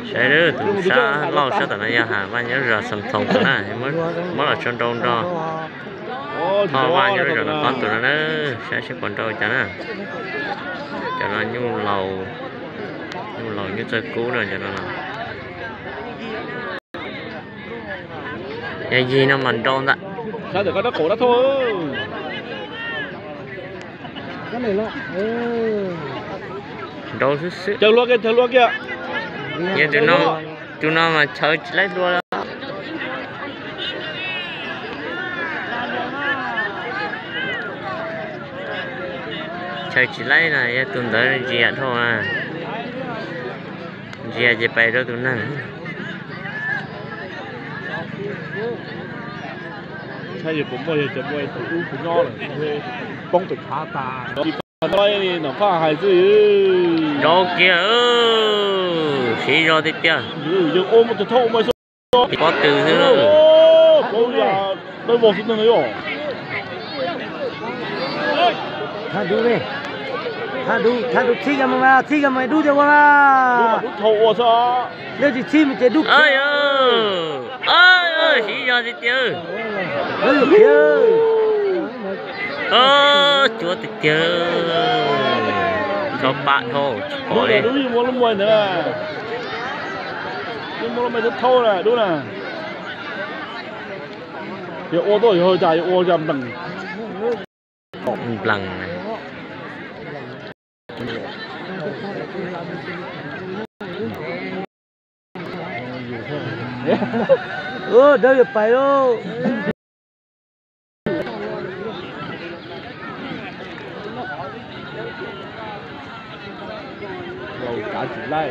Saib tus sab laug sab tom no yog Vaj Nyob Zos Xeem Thoom tus na, muab los tso nrau nrog Thoj Vaj Nyob Zos no qhov tus no na, saib seb puas nrau cas na. Cov no nyuj laus, nyuj laus nyuj txawj kub na cov no. Yog yig no mas nrau ntag. Nrau xwb xwb. Yog tus no, tus no mas chaw tsis laib hlua. Chaw tsis laib no yog tus ntawd ntsia dhau. Ntsia ces pais rau tus neeg. Ntshai yog puas muaj, yog cov muaj tus ub tus nyob lawm, poob pem tshav tas. Nom phaj hais xwb. Nrau kiag, siv zog tiag tiag. Pob tw xwb. Thaj dub ne, thaj dub, thaj dub txhij kiag mas, txhij kiag mas dub tiag ua na. Dub tsis txhij mas ces dub. Siv zog tiag tiag. Cuab tiag tiag. Nrau pam dhau tsis pom li. Yog ua tuaj yog cas, yog ua cas nplees. Nplees. Dawb yuav pais lauj. Laus kav tsis laij.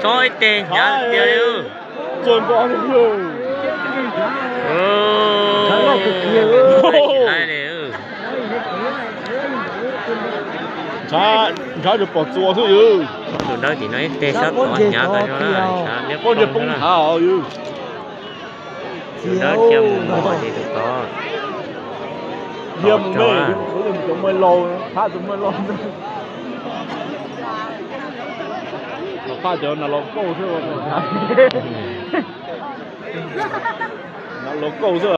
Tso ib teg hnyav tiag li. Ntshav, ntshav tsuas pom txuas xwb yws. Tus dawb tim no ib teg sab tod hnyav tas zog na, ntshav liab ploog xwb na. Tus dawb cia mus mus tim tus tod. Cia mus me, cov muaj laus, phab tus muaj laus. Phab cov nas laus kauj xwb. Nas laus kauj xwb.